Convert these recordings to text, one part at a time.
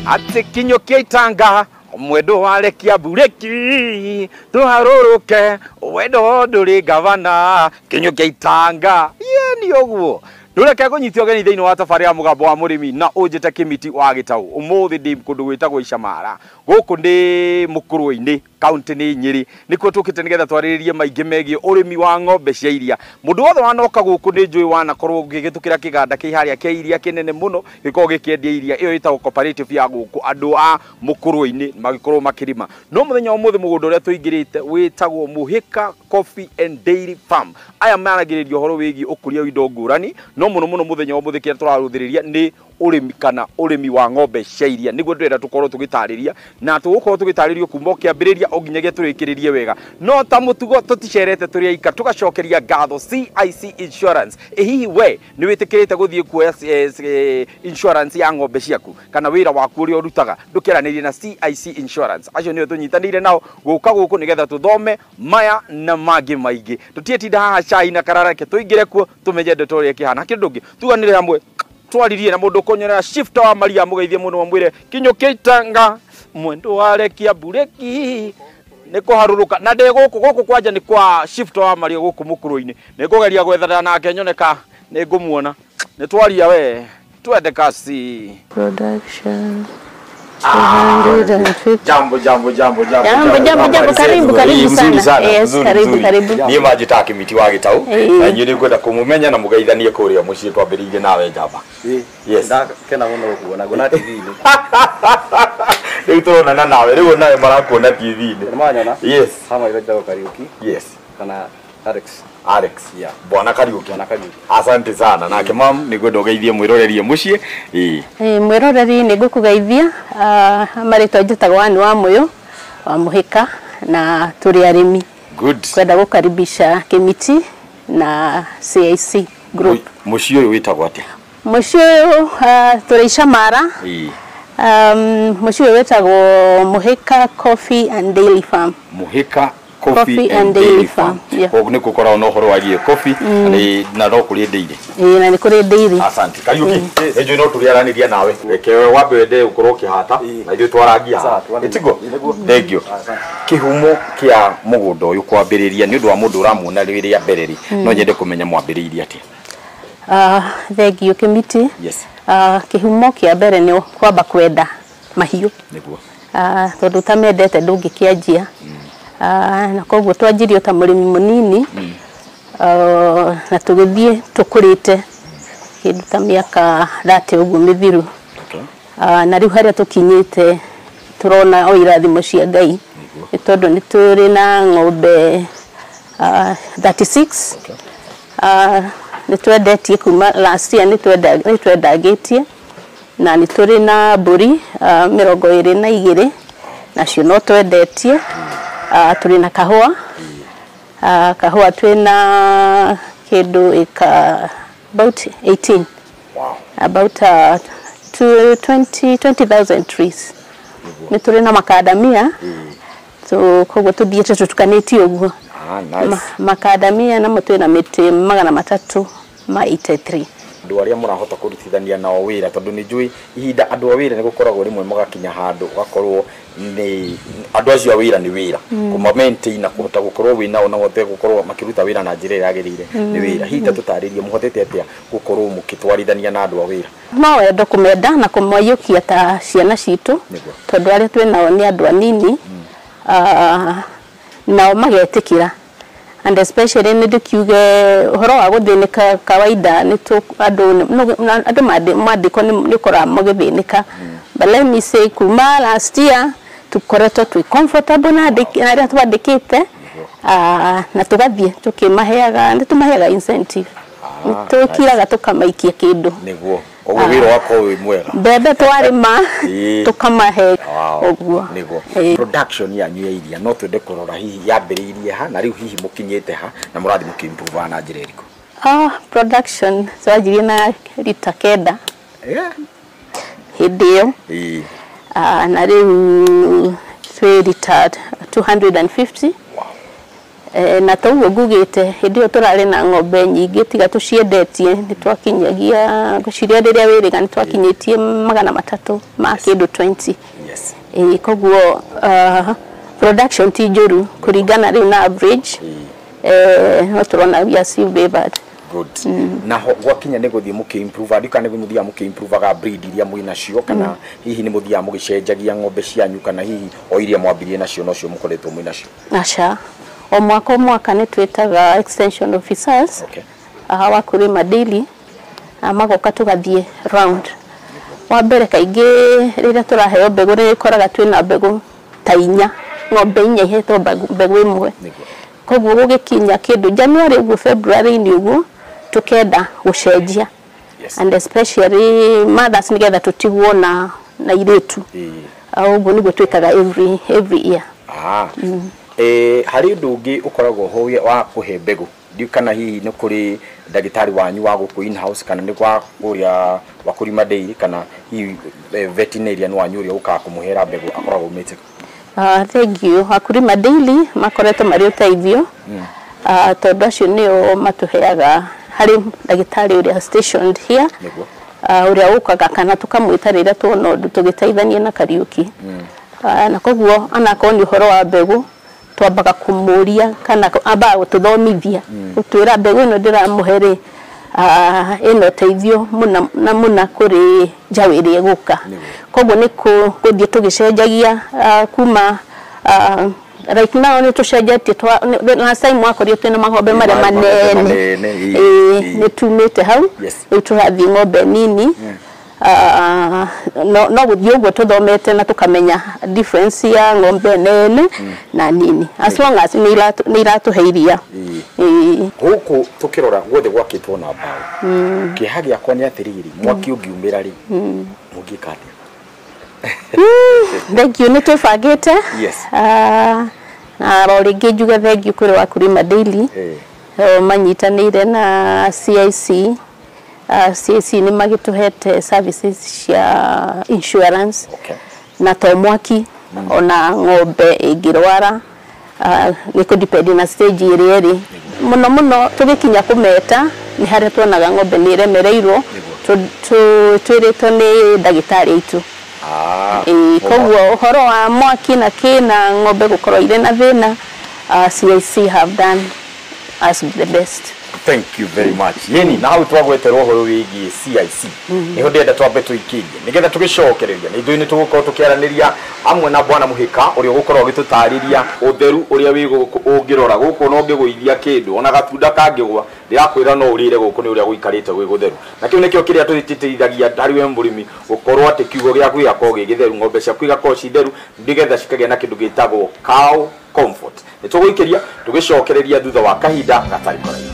Atĩ kinyũkia itanga mwendo warekia bureki tũharũrũke wendo ndũrĩ gavana kinyũkia itanga ye nĩ ũguo. Ndũreke ngũnyite ũgeni thĩinĩ wa tabarĩra ya Mũgambo wa Mũrĩmi na ũnjĩte Kĩmiti wa Gĩtaũ. Ũmũthĩ ndĩ kũndũ gwĩtagwo Icamara, gũkũ nĩ Mũkũrwe-inĩ, kaũntĩ nĩ Nyĩrĩ. Nĩkuo tũkĩte nĩgetha twarĩrĩrie maingĩ megiĩ ũrĩmi wa ng'ombe cia iria. Mũndũ wothe wanoka gũkũ nĩ njũĩ wanakorwo ũgĩgĩtũkĩra kĩganda kĩ harĩa kĩa iria kĩnene mũno gĩkoragwo gĩkĩendia iria. Ĩyo ĩtagwo cooperative ya gũkũ andũ a Mũkũrwe-inĩ magĩkorwo makĩrĩma. No mũthenya wa ũmũthĩ mũgũnda ũrĩa tũingĩrĩte wĩtagwo Mũhĩka Coffee and Dairy Farm. Aya maragĩrĩria ũhoro wĩgiĩ ũkũria wa indo ngũrani, no mũno mũno mũthenya wa ũmũthĩ kĩrĩa tũrarũthĩrĩria nĩ ũrĩmi kana ũrĩmi wa ng'ombe cia iria. Nĩguo ndĩrenda tũkorwo tũgĩtarĩria na tũgũkorwo tũgĩtarĩrio kuma o kĩambĩrĩria o nginyagia tũrĩkĩrĩrie wega. No ta mũtugo tũticerete tũrĩ aika, tũgacokeria ngatho CIC Insurance. Ĩ hihi we nĩ wĩtĩkĩrĩte gũthiĩ kuoya insurance ya ng'ombe ciaku kana wĩra waku ũrĩa ũrutaga? Ndũkĩaranĩrie na CIC Insurance. Acio nĩo tũnyitanĩire nao gũka gũkũ nĩgetha tũthome maya na mangĩ maingĩ. Tũtietinda haha cai na karareke, tũingĩre kuo tũmenye ndeto ũrĩa ĩkĩhana. Kĩndũ ũngĩ tuganĩre hamwe twaririe na mũndũ ũkũnyonera shifta wa Maria mũgeithie mũno mwĩre kinyũkia itanga mwendo warekia bureki nĩ kũharũrũka. Na ndĩ gũkũ gũkũ kwanja nĩ kwa shifta wa Maria gũkũ Mũkũrwe-inĩ. Nĩ ngũgeria gwethana nake nyone ka nĩ ngũmuona. Nĩ twaria we twende kasi Production 250. Jambo jambo jambo jambo. Jambo, jambo, jambo, karibu, karibu Mzuri sana. Yes, mzuri, karibu, mzuri. karibu. Niĩ manjĩtaga Kĩmiti wa Gĩtaũ na inyuĩ nĩ ngwenda kũmũmenya na mũgeithanie kũrĩa mũciĩ. Twambĩrĩirie nawe njamba. Yes. Ndakena mũno gũkuona, nguona TV-inĩ. Rĩu tũronana nawe rĩu nawe marakuona TV-inĩ. Nĩ manyona? Yes. Hama ĩrĩa njĩtagwo Kariuki kana Alex. Alex. Bwana Kariuki. Bwana Kariuki. Asante sana. Nake mam nĩ ngwenda ũgeithie mwĩrorerie mũciĩ. Ĩĩ. Eh, mwĩroreri nĩ ngũkũgeithia. Marĩtwa njĩtagwo Ann wa Mũyũ wa Mũhĩka na tũrĩ arĩmi. Kwenda gũkaribisha Kĩmiti na CIC Group. Mũciĩ ũyũ wĩtagwo atĩa? Mũciĩ ũyũ tũrĩ Icamara. Mũciĩ ũyũ wĩtagwo Mũhĩka Coffee and Dairy Farm. Mũhĩka Coffee Coffee and and Dairy Dairy Farm. Farm, yeah. Koguo nĩ gũkoragwo na ũhoro wa irio coffee na no kũrĩ dairy. Ĩĩ, na nĩ kũrĩ dairy. Asante. Kariuki, nĩ njũĩ no tũrĩaranĩria nawe. Reke we wambe wende ũkorwo ũkĩhata na ithuĩ twarangia haha. Sawa, twarangie. Ĩtiguo? Nĩguo. Thank you. Kĩhumo kĩa mũgũnda ũyũ kwambĩrĩria nĩ ũndũ wa mũndũ ũramuona rĩ rĩa mbere rĩ, no nyende kũmenya mwambĩrĩirie atĩa? Thank you Kĩmiti. Kĩhumo kĩa mbere nĩ kwamba kwenda mahiũ. Tondũ ũtamendete ndũngĩkĩanjia. Na koguo twanjirie ta mũrĩmi mũnini na tũgĩthiĩ tũkũrĩte kĩndũ ta mĩaka 30 ũguo mĩthiru. Na rĩu harĩa tũkinyĩte tũrona o irathimo cia Ngai nĩ tondũ nĩ tũrĩ na ng'ombe 36. Nĩ twendetie kuma last year, nĩ twendagĩtie na nĩ tũrĩ na mbũri 22 nacio no twendetie. Tũrĩ na kahũa, kahũa twĩna kĩndũ ĩka about 18. About to 20 20,000 trees. Nĩ tũrĩ na makadamia, so koguo tũthiĩte tũtukanĩtie ũguo. Ah, nice. Makadamia namo twĩna mĩtĩ 383. Andũ arĩa mũrahota kũrutithania nao wĩra, tondũ nĩ njũĩ ihinda andũ a wĩra nĩ gũkoragwo rĩmwe magakinya handũ ũgakorwo nĩ andũ acio a wĩra nĩ wĩra kũma maintain na kũhota gũkorwo wĩ nao na ũhote gũkorwo makĩruta wĩra na njĩra ĩrĩa yagĩrĩire nĩ wĩra. Hihi ta tũtarĩrie mũhotete atĩa gũkorwo mũkĩtwarithania na andũ a wĩra? No wendo kũmenda na kũmaiyũkia ta ciana citũ tondũ arĩa twĩ nao nĩ andũ anini. Nao magetĩkĩra and especially nĩ ndĩkiuge ũhoro wa gũthĩnĩka kawaida nĩ andũ andũ mandĩkwo nĩ ũkoraga magĩthĩnĩka, but let me say kuma last year tukoretwo twĩ comfortable na arĩa twandĩkĩte na tũgathiĩ tũkĩmaheaga, nĩ tũmaheaga incentive, nĩ tũkiraga tũkamaikia kĩndũ. Nĩguo koguo wĩra wakorwo wĩ mwega. Mbembe twarĩma tũkamahe ũguo. Production yanyu ya iria no twende kũrora hihi yambĩrĩirie ha na rĩu hihi mũkinyĩte ha na mũrathiĩ mũkĩ-improve na njĩra ĩrĩkũ? Production twanjirie na rita 9 hĩndĩ ĩyo. Na rĩu twĩ rita 250. Na toguo ngugite hindi iyo turari na ng'ombe nyingi tiga tuciendetie ni twakinyagia nguciria riria wiriga ni twakinyitie 300 ma kindu 20. Yes. Koguo production ti njuru kuringana riu na average. No turona we are still favored. Good. Na gwakinya nĩ gũthiĩ mũkĩ improve andika nĩ mũthiaga mũkĩ improve breed iria mwĩ nacio kana hihi nĩ mũthiaga mũgĩcenjagia ng'ombe cianyu kana hihi o iria mwambirie nacio nocio mũkoretwo mwĩ nacio? Aca, o mwaka nĩ twĩtaga extension officers. Okay. Wa Wakulima Daily magoka tũgathiĩ round. Wa mbere kaingĩ rĩrĩa tũraheo mbegũ nĩ ĩkoraga twĩna mbegũ ta inya, ng'ombe inya ihetwo mbegũ ĩmwe. Koguo gũgĩkinya kĩndũ January ũguo February-inĩ ũguo tukenda gucenjia. Yes. And especially mothers nigetha tutigwo na iritu. Uguo niguo twikaga every year. Hari undu ungi ukoragwo ho wa kuhe mbegu ndiu kana hihi ni kuri ndagitari wanyu wa guku in house kana ni kwa kuria Wakulima Dairy kana hihi veterinarian wanyu uria ukaga kumuhera mbegu akoragwo umite? Thank you. Wakulima Daily makoretwo mari uteithio. Tondu acio nio matuheaga hari ndagitari uria stationed here uria ukaga kana tukamwita riria tuona undu tugiteithania na Kariuki. Na koguo anakorwo ni uhoro wa mbegu twambaga kumuria kana ambaga gututhomithia gutwira mbegu ino ndiramuhe ri ino teithio muna na muna kuri njaũ ĩrĩa ĩgũka. Koguo ni kuthie tugicenjagia kuma right now ni tucenjetie last time mwakorio twina mang'ombe maria manene ni tumite hau riu turathie ng'ombe nini. No guthie uguo tuthomete na tukamenya difference ya ng'ombe nene na nini as long as ni iratuhe iria. Guku tukirora guothe gwakitwo na mbaũ kĩeha gĩakwa nĩ atĩrĩrĩ mwaki ũngiumĩra rĩ mũngĩka atĩa? Thank you, nĩ twĩbangĩte. Yes. Na o rĩngĩ njuge thank you kũrĩ Wakulima Daily manyitanĩire na CIC. CIC nĩ magĩtũhete services cia insurance. Okay. Na to mwaki ona ng'ombe ĩngĩrwara nĩ kũ-depend na stage ĩrĩa ĩrĩ mũno mũno tũgĩkinya kũmeta nĩ harĩa tuonaga ng'ombe nĩ ĩremereirwo twĩrĩtwo nĩ ndagĩtarĩ aitũ. Koguo ũhoro wa mwaki na kĩ na ng'ombe gũkorwo irĩ na thĩna, CIC have done us the best. Thank you very much. Yeni na hau twagweterwo ũhoro wĩgiĩ CIC niho ndĩrenda twambe tũikĩrie nĩgetha tũgĩcokereria na ithuĩ nĩ tũgũkorwo tũkĩaranĩria hamwe na Bwana Mũhĩka ũrĩa ũgũkorwo ũgĩtũtarĩria ũtheru ũrĩa wĩ gũkũ ũngĩrora gũkũ no ũngĩgũithia kĩndũ ona gatunda kangĩgwa ndĩrakwĩra no ũrĩre gũkũ nĩ ũrĩa gũikarĩte gwĩ gũtheru na kĩu nĩkĩo kĩrĩa tũtĩtĩrithagia harĩ we mũrĩmi gũkorwo atĩ kiugo gĩaku gĩgakorwo gĩ gĩtheru ng'ombe ciaku igakorwo ci theru nĩgetha cikagĩa na kĩndũ gĩtagwo cow comfort. Nĩ tũgũikĩria tũgĩcokereria thutha wa kahinda gatarĩ karaihu.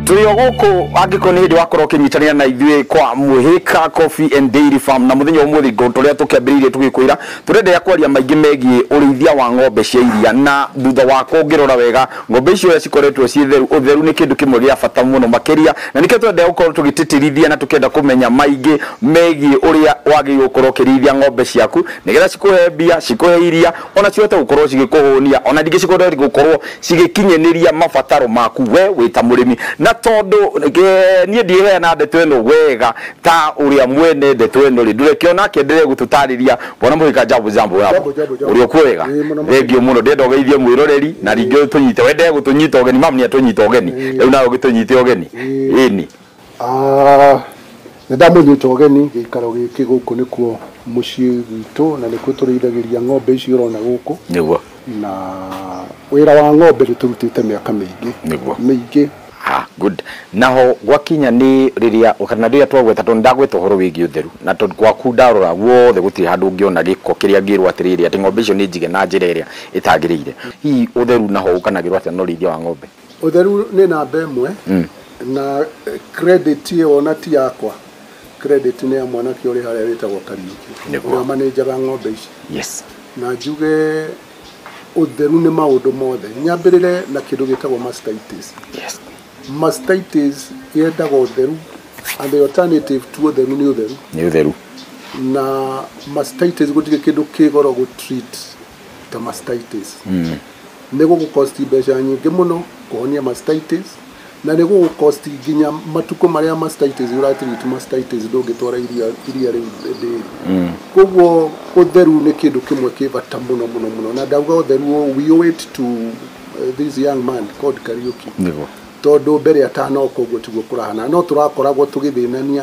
Tũrĩ o gũkũ angĩkorwo nĩ hĩndĩ wakorwo ũkĩnyitanĩra na ithuĩ kwa Mũhĩka Coffee and Dairy Farm na mũthenya ũmũthĩ ngo tũrĩa tũkĩambĩrĩirie tũgĩkwĩra tũrenda kwaria maingĩ megiĩ ũrĩithia wa ng'ombe cia iria na thutha wa kũngĩrora wega ng'ombe icio cikoretwo ciĩ theru ũtheru nĩ kĩndũ kĩmwe gĩa bata mũno makĩria na nĩkĩo tũrenda gũkorwo tũgĩtĩtĩrithia na tũkĩenda kũmenya maingĩ megiĩ ũrĩa wagĩrĩirwo gũkorwo ũkĩrĩithia ng'ombe ciaku nĩgetha cikũhe mbia cikũhe iria ona cihote gũkorwo cigĩkũhũnia ona ningĩ cihote gũkorwo cigĩkinyanĩria mabataro maku we wĩ ta mũrĩmi na tondu niĩ ndiheana ndeto ĩno wega ta ũrĩa mwene ndeto ĩno rĩ ndũreke onake endelee gũtũtarĩria Bwana Mũhĩka jambo jambo jambo ũrĩa ũkuo wega thengio mũno ndĩrenda ũgeithie mwĩroreri na rĩngĩ tũnyite wendee gũtũnyita ũgeni mamu nĩ atũnyita ũgeni rĩu nawe ũgĩtũnyite ũgeni ĩni. Nĩ ndamũnyita ũgeni gĩikaro gĩkĩ gũkũ nĩkuo mũciĩ gwitũ na nĩkuo tũrĩithagĩria ng'ombe ici ũrona gũkũ nĩguo na wĩra wa ng'ombe nĩ tũrutĩte mĩaka mĩingĩ nĩguo mĩingĩ. Good. Naho gwakinya ni riria kana riria twagweta tondu ndagweta uhoro wigie utheru na tondu gwaku ndarora guothe gutiri handu ungiona giko kiria ngirwo atiriri ati ng'ombe icio ni njige na njira iria itagiriire hihi utheru naho ukanagirwo atia no rĩithia wa ng'ombe? Utheru ni namba ĩmwe na credit ĩyo ona ti yakwa credit ni ya mwanake ũrĩ harĩa wĩtagwo Kariuki ũrĩa manenjaga ng'ombe ici. Yes. Na njuge utheru ni maũndũ mothe nyambĩrĩre na kĩndũ gĩtagwo mastitis. Yes. Mastitis yendaga ũtheru and the alternative to ũtheru nĩ ũtheru. Nĩ ũtheru. Na mastitis gũtirĩ kĩndũ kĩ goro gũ treat ta mastitis. Nĩ gũgũkosti mbeca nyingĩ mũno kũhonia mastitis, na nĩ gũgũkosti nginya matukũ marĩa mastitis ũratreat mastitis ndũngĩtwara iria rĩu ndĩri. Koguo ũtheru nĩ kĩndũ kĩmwe kĩ bata mũno mũno mũno, na ndauga ũtheru we owe it to this young man called Kariuki. Nĩguo. Tondũ mbere atanoka ũguo tiguo kũrahana, no tũrakoragwo tũgĩthĩnania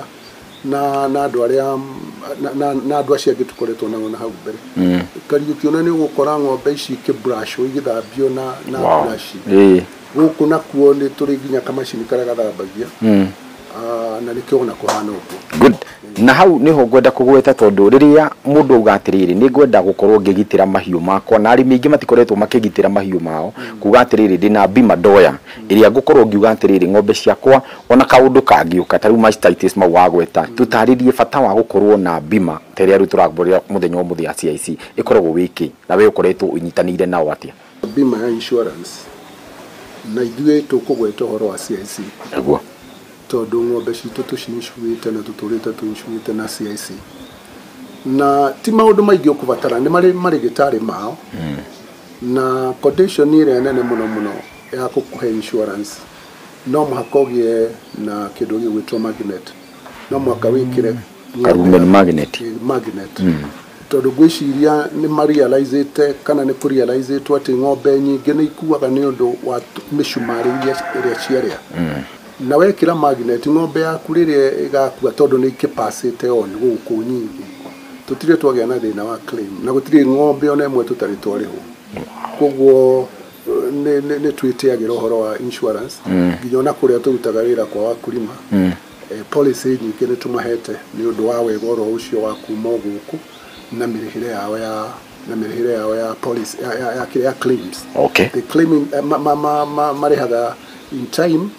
na andũ arĩa na andũ acio angĩ tũkoretwo nao na hau mbere. Kariuki ona nĩ ũgũkora ng'ombe ici ikĩbrashwo igĩthambio na brush. Gũkũ nakuo nĩ tũrĩ nginya kamacini karĩa gathambagia. Na nĩkĩo ona kũhana ũguo. Good. Na hau niho ngwenda kũgweta tondũ rĩrĩa mũndũ auga atĩrĩrĩ nĩ ngwenda gũkorwo ngĩgitĩra mahiũ makwa, na arĩmi aingĩ matikoretwo makĩgitĩra mahiũ mao, kuga atĩrĩrĩ ndĩna bima ndoya ĩrĩa ngũkorwo ngiuga atĩrĩrĩ ng'ombe ciakwa ona kaũndũ kangĩũka ta rĩu mastitis mau wagweta, tũtarĩrie bata wa gũkorwo na bima ta ĩrĩa rĩu tũragũrĩra mũthenya wa ũmũthĩ ya CIC ĩkoragwo wĩkĩ, na we ũkoretwo ũnyitanĩire nao atĩa? Bima ya insurance na ithuĩ tũkũgweta ũhoro wa CIC. Nĩguo. Tondũ ng'ombe citũ tũcincuĩte na tũtũrĩte tũincuĩte na CIC, na ti maũndũ maingĩ ũkũbatara, nĩ marĩ marĩgĩtarĩ mao. Na condition ĩrĩa nene mũno mũno ya gũkũhe insurance no mũhaka ũgĩe na kĩndũ gĩgwĩtwo magnet, no mũhaka wĩkĩre karumen magnet. Magnet. Tondũ ngwĩciria nĩ marealizĩte kana nĩ kũrealizĩtwo atĩ ng'ombe nyingĩ nĩ ikuaga nĩ ũndũ wa mĩcumarĩ ĩrĩa ciarĩa. Na wekĩra magnet ng'ombe yaku rĩrĩa ĩgakua, tondũ nĩ ikĩpacĩte on gũkũ nyingĩ, tũtirĩ twagĩa na thĩna wa claim, na gũtirĩ ng'ombe ona ĩmwe tũtarĩ twarĩhwo. Koguo nĩ twĩtĩagĩra ũhoro wa insurance nginya ona kũrĩa tũrutaga wĩra kwa wakulima. Policy nyingĩ nĩ tũmahete nĩ ũndũ wa wega oro ũcio wa kuma gũkũ na mĩrĩhĩre yao ya na mĩrĩhĩre yao ya policy ya claims. Okay. The claiming marĩhaga in time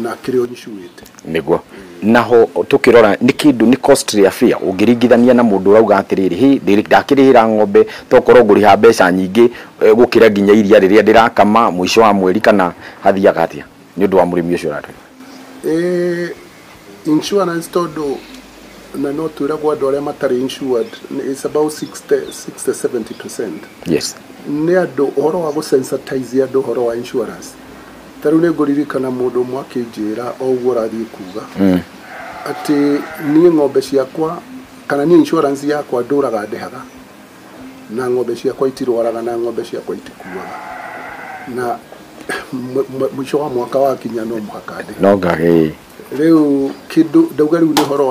na kĩrĩa ũnyicuĩte. Nĩguo. Naho tukirora nĩ kĩndũ nĩ costly affair ũngĩringithania na mũndũ ũrauga atĩrĩrĩ hĩ ndakĩrĩhĩra ng'ombe tokorwo ngũrĩha mbeca nyingĩ gũkĩra nginya iria rĩrĩa ndĩrakama mũico wa mweri, kana hathiaga atĩa nĩ ũndũ wa mũrĩmi ũcio ũratwĩra? Insurance tondũ na no twĩragwo andũ arĩa matarĩ insured it's about 60-70%. Yes. Nĩ andũ ũhoro wa gũsensitize andũ ũhoro wa insurance. Ta rĩu nĩ ngũririkana mũndũ ũmwe akĩnjĩra o ũguo ũrathiĩ kuga atĩ niĩ ng'ombe ciakwa kana niĩ insurance yakwa ndũraga ndĩhaga, na ng'ombe ciakwa itirwaraga, na ng'ombe ciakwa itikuaga, na mũico wa mwaka wakinya no mũhaka ndĩhe. No ngagĩ rĩu kĩndũ ndauga rĩu nĩ ũhoro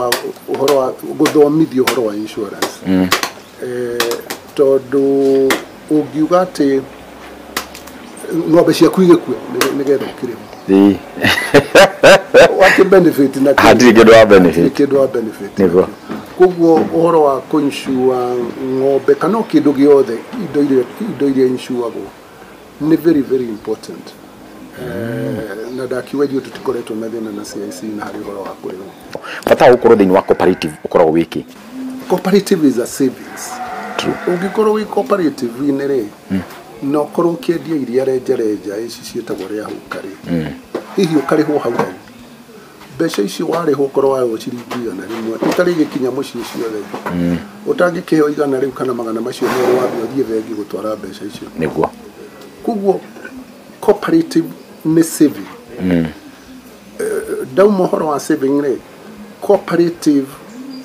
wa gũthomithia ũhoro wa insurance. Tondũ ũngiuga atĩ ng'ombe ciaku igĩkue nĩgetha ũkĩrĩhwo. Wakĩ benefit na hatirĩ kĩndũ wa benefit. Kĩndũ wa benefit. Nĩguo. Koguo ũhoro wa kũinsure ng'ombe kana o kĩndũ gĩothe indo iria insuragwo nĩ very very important. Na ndakiuga ithuĩ tũtikoretwo na thĩna na CIC na harĩ ũhoro wa kũrĩhwo. Bata wa gũkorwo thĩinĩ wa cooperative ũkoragwo wĩkĩ? Cooperative is a savings. True. Ũngĩkorwo wĩ cooperative-inĩ rĩ, na ũkorwo ũkĩendia iria renjarenja ici ciĩtagwo rĩa huka rĩ, hihi ũkarĩhwo hau hau, mbeca icio warĩhwo ũkorwo warĩhwo ciringi 100 ũtarĩ gĩkinya mũciĩ ciothe, ũtangĩkĩheo 100 rĩu kana 200 macio merĩ wambe ũthiĩ bengi gũtwara mbeca icio. Nĩguo. Koguo cooperative nĩ saving. Ndauma ũhoro wa saving rĩ, cooperative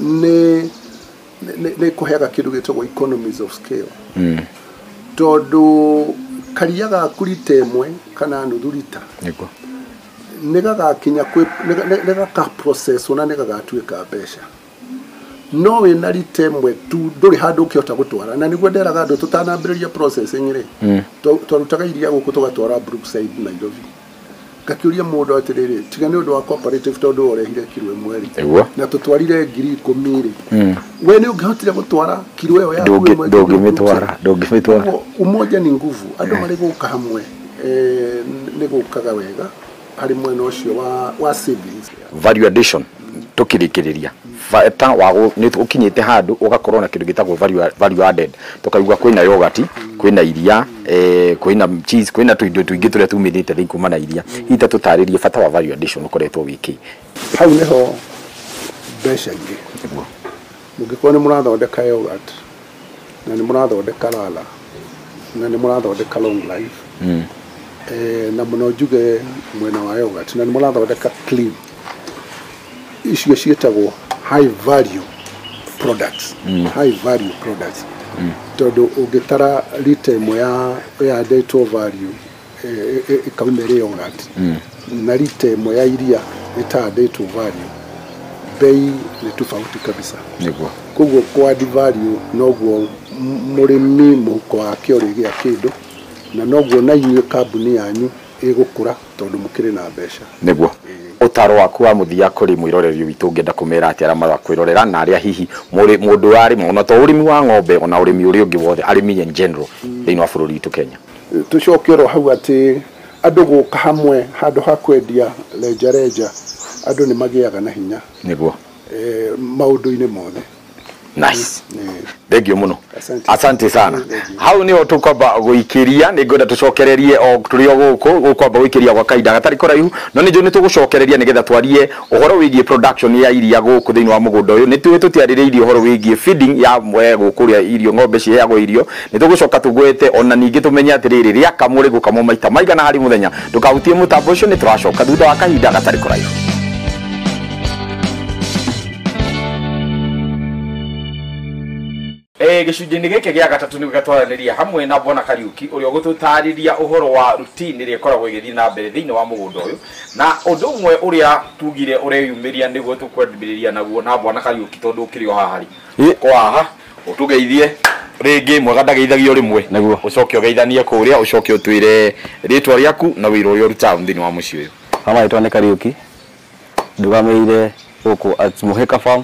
nĩ kũheaga kĩndũ gĩtagwo economies of scale. Tondũ karia gaku rita ĩmwe kana nuthu rita nĩguo nĩ gagakinya nĩ gaka processwo na nĩ gagatuĩka mbeca, no wĩna rita ĩmwe tu ndũrĩ handũ ũngĩhota gũtwara. Na nĩguo nderaga andũ tũtanambĩrĩria processing rĩ, twarutaga iria gũkũ tũgatwara Brookside Nairobi, ngakĩũria mũndũ atĩrĩrĩ, tiga nĩ ũndũ wa cooperative tondũ ũrehire kiro ĩmwe rĩ, na tũtwarire 10,000 rĩ, we nĩ ũngĩhotire gũtwara kiro ĩyo yaku ĩmwe? Ndũngĩmĩtwara. Umoja ni nguvu. Andũ marĩ gũka hamwe nĩ gũkaga wega harĩ mwena ũcio wa savings. Value addition tukirikiriria bata wa nĩ ũkinyĩte handũ ũgakorwo na kĩndũ gĩtagwo value added, tukaigua kwĩna yogurt, kwĩna iria, kwĩna cheese, kwĩna tũindo tũingĩ tũrĩa tumithĩte thĩinĩ kuma na iria. Hihi ta tũtarĩrie bata wa value addition ũkoretwo wĩkĩ? Hau nĩho mbeca irĩ. Nĩguo. Mũngĩkorwo nĩ mũrathondeka yogurt na nĩ mũrathondeka lala na nĩ mũrathondeka long life, na mũno njuge mwena wa yogurt na nĩ mũrathondeka clean, icio ciĩtagwo high value products. High value products. Tondũ ũngĩtara lita ĩmwe ya yandĩtwo value ĩkauma ĩrĩ yogurt, na lita ĩmwe ya iria ĩtandĩtwo value, bei nĩ tofauti kabisa. Nĩguo. Koguo kwa add value noguo mũrĩmi mũhuko wake ũrĩgĩa kĩndũ, na noguo na inyuĩ kambuni yanyu ĩgũkũra tondũ mũkĩrĩ na mbeca. Nĩguo. Ũtaro waku wa mũthia kũrĩ mwĩroreri witũ ũngĩenda kũmera atĩa arĩa marakwĩrorera na arĩa hihi mũndũ warĩma ona to ũrĩmi wa ng'ombe ona ũrĩmi ũrĩa ũngĩ wothe, arĩmi in general thĩinĩ wa bũrũri witũ Kenya? Tũcoke oro hau atĩ andũ gũka hamwe handũ ha kwendia renja renja, andũ nĩ magĩaga na hinya. Nĩguo. Maũndũ-inĩ mothe. Nice. Thank you muno. Asante sana. Hau niho tukwamba guikiria, ni ngwenda tucokererie o turi o guku gukwamba guikiria gwa kahinda gatari kuraihu, no ni njũĩ ni tugucokereria nigetha twarie uhoro wigie production ya iria guku thiini wa mugunda uyu. Ni tuĩ tutiaririirie uhoro wigie feeding ya guku ria irio, ng'ombe ciheagwo irio. Ni tugucoka tugwete ona ningi tumenye atiriri riakamwo rigukamwo maita maigana hari muthenya. Ndukahutie mutambo ucio, ni turacoka thutha wa kahinda gatari kuraihu. Gĩcunjĩ-inĩ gĩkĩ gĩa gatatũ nĩ gĩtwaranĩria hamwe na Bwana Kariuki ũrĩa ũgũtũtarĩria ũhoro wa routine ĩrĩa ĩkoragwo ĩgĩthiĩ na mbere thĩinĩ wa mũgũnda ũyũ, na ũndũ ũmwe ũrĩa tugire ũreyumĩria nĩguo tũkwambĩrĩria naguo na Bwana Kariuki tondũ ũkĩrĩ o haha rĩ ko haha ũtũgeithie rĩngĩ mwega ndageithagio rĩmwe, ũcoke ũgeithanie kũrĩa, ũcoke ũtwĩre rĩtwa rĩaku na wĩra ũrĩa ũrutaga thĩinĩ wa mũciĩ ũyũ. Kama rĩtwa nĩ Kariuki, ndũgamĩrĩire gũkũ at Muhika Farm,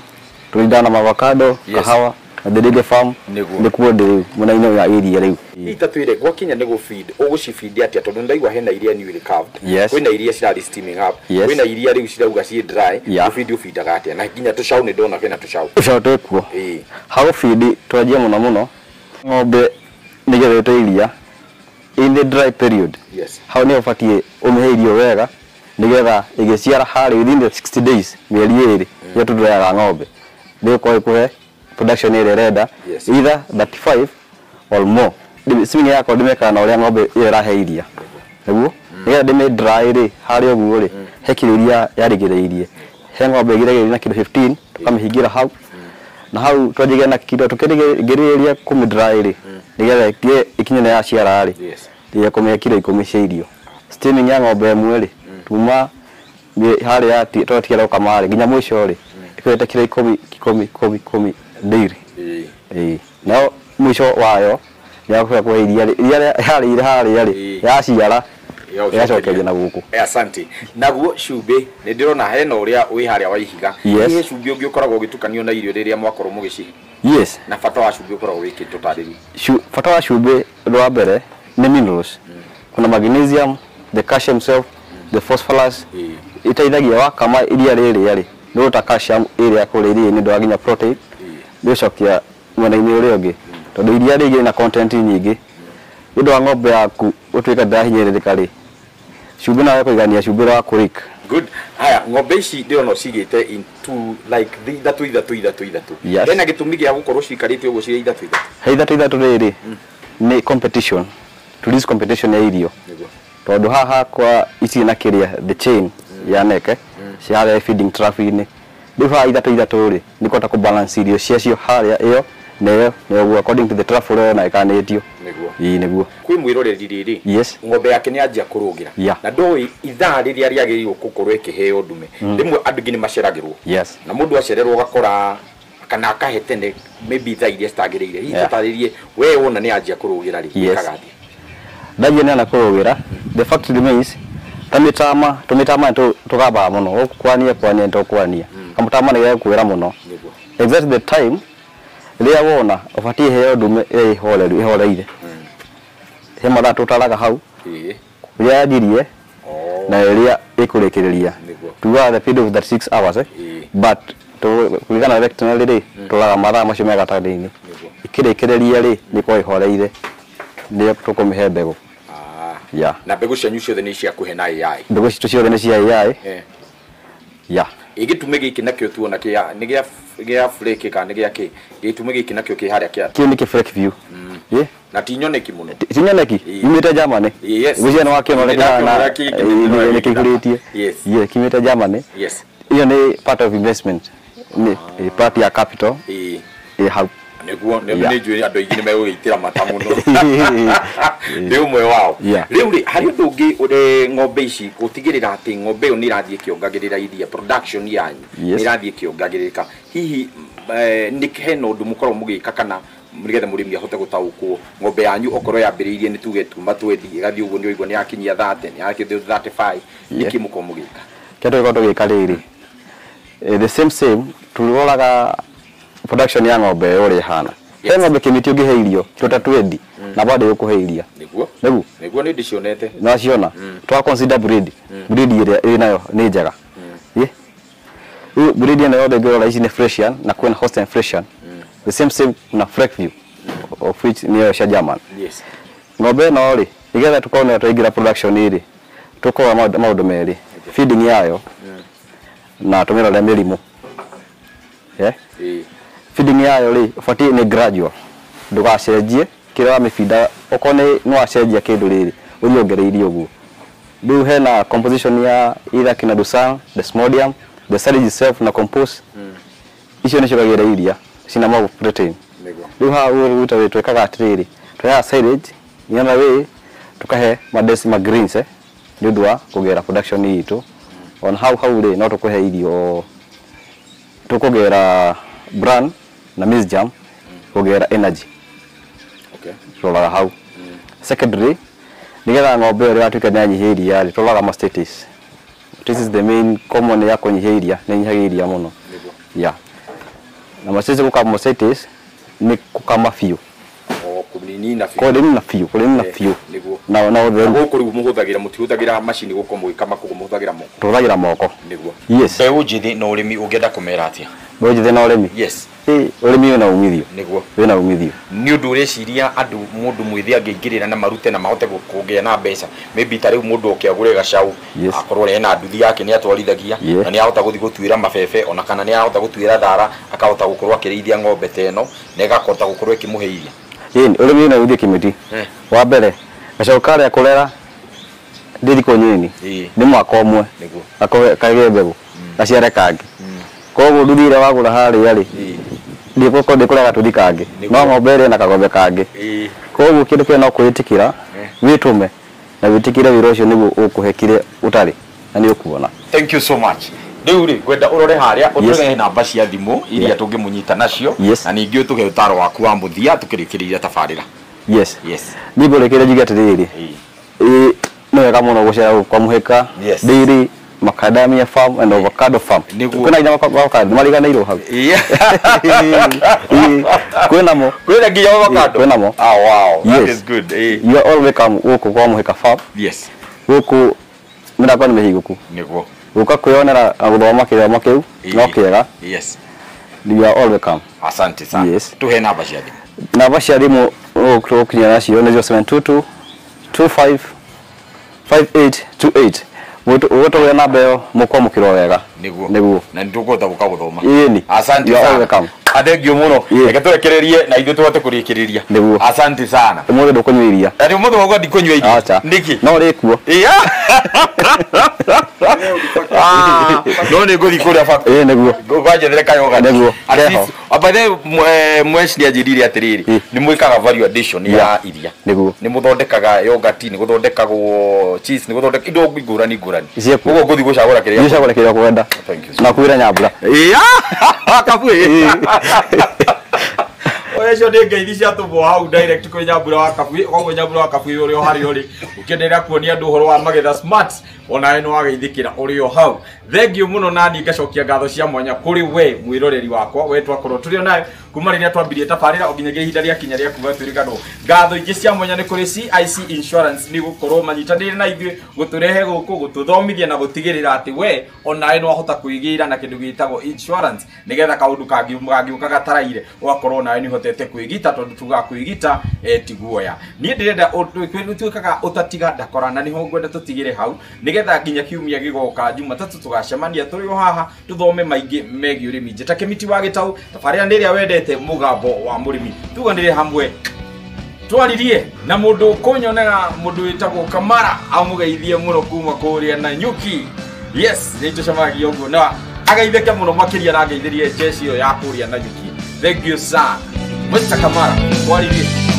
tũrindana na avocado, kahawa na the farm, nĩkuo ndĩ mwena-inĩ wa area rĩu. Ita twĩre gwakinya nĩ gũfeed, ũgũcifeed atĩa tondũ ndaigua hena iria newly carved, kwĩna iria cirarĩ steaming up, kwĩna iria rĩu cirauga ciĩ dry, gũfeed ũfeedaga atĩa? Na nginya tũcaũ nĩ ndona kwĩna tũcaũ. Tũcaũ twĩkuo. Ha gũfeed twanjia mũno mũno ng'ombe nĩgetha ĩte iria in the dry period. Hau nĩ ũbatiĩ ũmĩhe irio wega nĩgetha ĩgĩciara harĩ within the 60 days, mĩeri ĩrĩ ĩrĩa tũndũraga ng'ombe nĩ ũkorwo ĩkũhe production ĩrĩa ĩrenda, either 35 or more. Swing yakwa ndĩmekaga na ũrĩa ng'ombe ĩyo ĩrahe iria, nĩguo nĩgetha ndĩmĩ dry rĩ harĩa ũguo rĩ, he kiro iria yarĩgĩrĩirie, he ng'ombe ĩgĩragĩrĩria na kiro 15 tũkamĩhingĩra hau, na hau twanjĩgĩa na kiro tũkĩrigĩrĩria kũmĩ dry rĩ nĩgetha ĩkinye na yaciara rĩ kũmĩhe kiro 10 cia irio. Steaming ya ng'ombe ĩmwe rĩ tuma harĩa twatigara gũkama rĩ nginya mũico rĩ ĩkũhete kiro 10 10 10 10 daily. Nao mwisho wayo nĩakũhe kũhe iria iria harĩa harĩa rĩ yaciara yacokeria na gũkũ. Asante. Naguo cumbĩ nĩ ndĩrona hena ũrĩa wĩ harĩa wa ihiga. Nĩ cumbĩ ũngĩ ũkoragwo ũgĩtukanio na irio rĩrĩa mwakorwo mũgĩcihe? Yes. Na bata wa cumbĩ ũkoragwo wĩkĩtwo tarĩria? Bata wa cumbĩ ũndũ wa mbere nĩ minerals. Kuna magnesium, the calcium self, the phosphorus. Iteithagia wakama iria rĩrĩa rĩ nĩ ũruta calcium ĩrĩa kũrĩa iria-inĩ ndwaga nginya protein nĩũcokia mwena-inĩ ũrĩa ũngĩ tondũ iria rĩngĩ na content nyingĩ. Nĩ ũndũ wa ng'ombe yaku ũtuĩka ndĩrahinyĩrĩrĩka rĩ, cumbĩ nawe kũigania cumbĩ wa kũrĩka. Good. Haya, ng'ombe ici ndĩrona cigĩte into like ithatũ ithatũ ithatũ ithatũ. Hena gĩtũmi gĩa gũkorwo ciikarĩte ũguo cirĩ ithatũ ithatũ? He ithatũ ithatũ rĩrĩ nĩ competition, to this competition ya irio, tondũ haha kwa ici na kĩrĩa the chain ya neke ci harĩa feeding trough-inĩ. Rĩu haha ithatũ ithatũ rĩ nĩ kũhota kũ balance irio ciacio harĩa ĩyo na ĩyo na ũguo according to the trough ũrĩa yona ĩkanĩtio. Nĩguo. Ĩĩ nĩguo. Kwĩ mwĩroreri rĩrĩ, ng'ombe yake nĩ anjia kũrũgĩra na ndũĩ ithaa rĩrĩa rĩagĩrĩirwo gũkorwo ĩkĩheo ndume. Rĩmwe andũ nginya maceragĩrwo. Na mũndũ acererwo ũgakora kana akahe tene maybe ithaa iria citagĩrĩire. Hihi tũtarĩrie we wona nĩ anjia kũrũgĩra rĩ, wĩkaga atĩa? Ndanjia nĩ ana kũrũgĩra, the fact remains tamĩtama tũmĩtama tũgambaga mũno gũkũ kwania kwania nĩtũkwania kamũtama nĩ gegũkwĩra mũno. Exactly the time rĩrĩa wona ũbatiĩ heo ndume ĩrĩa ĩhoreru ĩhoreire, he mathaa tũtaraga hau rĩrĩa yanjirie na rĩrĩa ĩkũrĩkĩrĩria, tugaga the period of 36 hours, but kũringana na veterinary rĩ tũraga mathaa macio me gatagatĩ-inĩ, ĩkĩrĩkĩrĩria rĩ nĩ ĩkoragwo ĩhoreire nĩyo tũkũmĩhe mbegũ. Na mbegũ cianyu ciothe nĩ cia kũhe na AI? Mbegũ citũ ciothe nĩ cia AI. Gĩtũmĩ gĩkĩ nakĩo tuona kĩa nĩ gĩa gĩa flake kana nĩ gĩa kĩ? Gĩtũmĩ gĩkĩ nakĩo kĩ harĩa kĩa. Kĩu nĩ kĩ flake view. Ĩ Na ti nyoneki mũno. Ti nyoneki? Yumĩte Germany. Yes. Gwĩciria nĩ wakĩona ũrĩa kĩhana. Nĩ kĩihũrĩtie. Yes. Yeah, kiumĩte Germany. Yes. Iyo nĩ part of investment. Nĩ part ya capital. Ĩ hau. Nĩguo nĩ njũĩ andũ aingĩ nĩ megũgĩitĩra mata mũno. Nĩ ũmwe wao. Rĩu rĩ harĩ ũndũ ũngĩ ng'ombe ici gũtigĩrĩra atĩ ng'ombe ĩyo nĩ ĩrathiĩ ĩkĩongagĩrĩra iria production yanyu nĩ ĩrathiĩ ĩkĩongagĩrĩka. Hihi nĩ hena ũndũ mũkoragwo mũgĩka kana nĩgetha mũrĩmi ahote gũtaũkwo ng'ombe yanyu okorwo yambĩrĩirie nĩ tuge tuma 20 ĩgathiĩ ũguo nĩ ũigua nĩ yakinyia 30 nĩ yakinyia 35 nĩkĩ mũkoragwo mũgĩka? Kĩrĩa tũkoragwo tũgĩka rĩrĩ the same tũroraga production ya ng'ombe ĩyo ũrĩa ĩhana. He ng'ombe kĩmĩtĩ ũngĩhe irio kiro ta 20 na bado ĩgũkũhe iria. Nĩguo nĩguo nĩguo nĩ ndĩcionete. Nĩwaciona? Twa consider breed. Breed ĩrĩa ĩ nayo nĩ njega. Rĩu breed ĩno yothe ũngĩrora ici nĩ Fresian na kwĩna Holstein Fresian. The same na Fleckview of which nĩyo cia German. Yes. Ng'ombe ĩno rĩ nĩgetha tũkorwo nĩ twaingĩra production rĩ tũkorwo maũndũ merĩ feeding yayo na tũmĩrore mĩrimũ. Feeding yayo rĩ ũbatiĩ nĩ gradual ndũgacenjie kĩrĩa wamĩbinda okorwo nĩ wacenjia kĩndũ rĩrĩ ũthiĩ wongereirie ũguo. Rĩu hena composition ya either kina Dusan, Desmodium, the silage itself na compost. Icio nĩcio ciongagĩrĩra iria cina more protein. Rĩu haha ũguo twĩkaga atĩrĩrĩ tũheaga silage in way tũkahe ma greens nĩ ũndũ wa kũgera production itũ. On hau hau rĩ no tũkũhe irio tũkũgera bran na maize jam kũgera energy. Okay. Tũroraga hau. Secondary nĩgetha ng'ombe ĩyo ĩratuĩka nĩ yanyihia iria rĩ tũroraga mastitis. This is the main common ya kũnyihia iria nĩ ĩnyihagia iria mũno. Yeah. Na mastitis gũkama mastitis nĩ kũkama biũ. Kũnina biũ. Kũnina biũ, kũnina biũ. Nĩguo. Na ũtheru. Gũkũ rĩu mũhũthagĩra mũtihũthagĩra macini gũkorwo mũgĩkama koguo mũhũthagĩra moko. Tũhũthagĩra moko. Nĩguo. Yes. Mbeũ njĩthĩ na ũrĩmi ũngĩenda kũmera atĩa? Mbeũ njĩthĩ na ũrĩmi? Yes. Ũrĩmi wĩna umithio. Nĩguo. Wĩna umithio. Nĩ ũndũ ũreciria andũ mũndũ mwĩthĩ angĩingĩrĩra na marute na mahote kũgĩa na mbeca. Maybe ta rĩu mũndũ oke agũre gacau akorwo ena nduthi yake nĩ atwarithagia na nĩ ahota gũthiĩ gũtuĩra mabebe ona kana nĩ ahota gũtuĩra thara akahota gũkorwo akĩrĩithia ng'ombe ta ĩno na ĩgakota gũkorwo ĩkĩmũhe iria. Ĩni ũrĩmi wĩna umithio kĩmĩti. Wa mbere gacaũ karĩa kũrera ndĩ thikũ nyinyi nĩ mwaka ũmwe Nĩguo. Kagĩe mbegũ gaciare kangĩ. Koguo nduthi ĩrĩa wagũra harĩa rĩ ndĩkũrega gatuthi kangĩ no ng'ombe ĩrĩa ĩna kagombe kangĩ. Koguo kĩndũ kĩrĩa no kwĩĩtĩkĩra wĩtũme na wĩtĩkĩre wĩra ũcio nĩguo ũkũhe kĩrĩa ũtarĩ na nĩ ũkuona. Thank you so much. Rĩu rĩ ngwenda ũrore harĩa ũtũhe namba cia thimũ iria tũngĩmũnyita nacio na ningĩ ũtũhe ũtaro waku wa mũthia tũkĩrĩkĩrĩria tabarĩra. Yes. Yes. Niĩ ngũrĩkĩrĩria njuge atĩrĩrĩ nĩ wega mũno gũcera kwa Mũhĩka Dairy Macadamia Farm and Avocado Farm. Kwĩna nginya avocado mariganĩirwo hau. Kwĩna mo. Kwĩna nginya avocado. Kwĩna mo. Ah wow. That is good. You are all welcome gũkũ kwa Mũhĩka Farm. Yes. Gũkũ mĩrango nĩ mĩhingũku. Nĩguo. Gũka kwĩyonera na gũthoma kĩthomo kĩu no kĩega. Yes. You are all welcome. Asante sana. Yes. Tuhe namba cia thimũ. Namba cia thimũ ũgũkinyana nacio nĩ 0722 25 5828. Ũgũtũgĩra namba ĩyo mũkwamũkĩrwo wega. Nĩguo. Nĩguo. Na nĩtũkũhota gũka gũthoma. Ĩni. Asante You are all sana. welcome. Athengio mũno. Reke tũrekererie na ithuĩ tũhote kũrĩkĩrĩria. Nĩguo. Asante sana. Ũmũthĩ ndũkũnyua iria. Ati ũmũthĩ wakwa ndikũnyua iria. Acha. Nĩkĩ? No rĩkuo. No nĩ ngũthiĩ kũrĩa factory. Ĩĩ nĩguo. Ngwanjethere kayoga. Nĩguo. At least by the way mwesh nĩ anjĩrire atĩrĩrĩ nĩ mwĩkaga value addition ya iria. Nĩguo. Nĩ mũthondekaga yogurt, nĩ gũthondekagwo cheese, nĩ gũthondeka indo ngũrani ngũrani. Ciĩkuo. Koguo ngũthiĩ gũcagũra kĩrĩa. Gũcagũra kĩrĩa ũkwenda. Thank you. Na kwĩra Nyambura. Kabuĩ. Ocio nĩ ngeithi ciatũmwo hau direct kwĩ Nyambura wa Kabuĩ. Koguo Nyambura wa Kabuĩ ũrĩ o harĩa ũrĩ ũkĩenderea kuonia andũ ũhoro wa magetha smart onawe nĩ wageithĩkĩra ũrĩ o hau. Thengiũ mũno nani ngacokia ngatho cia mwanya kũrĩ we mwĩroreri wakwa we twakorwo tũrĩ o nawe kuma rĩrĩa twambirie tabarĩra o nginyagia ihinda rĩakinya rĩa kuga twĩrĩganwo. Ngatho ingĩ cia mwanya nĩ kũrĩ CIC Insurance nĩ gũkorwo manyitanĩire na ithuĩ gũtũrehe gũkũ gũtũthomithia na gũtigĩrĩra atĩ we onawe nĩ wahota kwĩgĩra na kĩndũ gĩtagwo insurance nĩgetha kaũndũ kangĩũka gataraire ũgakorwo nawe nĩ ũhotete kwĩgita tondũ tugaga kwĩgita ti guoya. Niĩ ndĩrenda twĩkaga ũtatiga ndakora na nĩho ngwenda tũtigĩre hau nĩgetha Nigetha nginya kiumia gigoka Jumatatu tugacemania turi o haha tuthome maingi megiĩ ũrĩmi. Njĩta Kĩmiti wa Gĩtaũ, tabarĩra nĩ ĩrĩa wendete, mũgambo wa mũrĩmi. Tuganĩre hamwe twaririe na mundu kunyonera mundu witagwo Kamara amugeithie muno kuma kuria na nyuki. Yes, nĩ tũcemagia ũguo na ageithĩke mũno makĩria na ngeithĩrie jeshi ĩyo ya kũrĩa na nyuki. Thank you sir, Mr. Kamara, twaririe.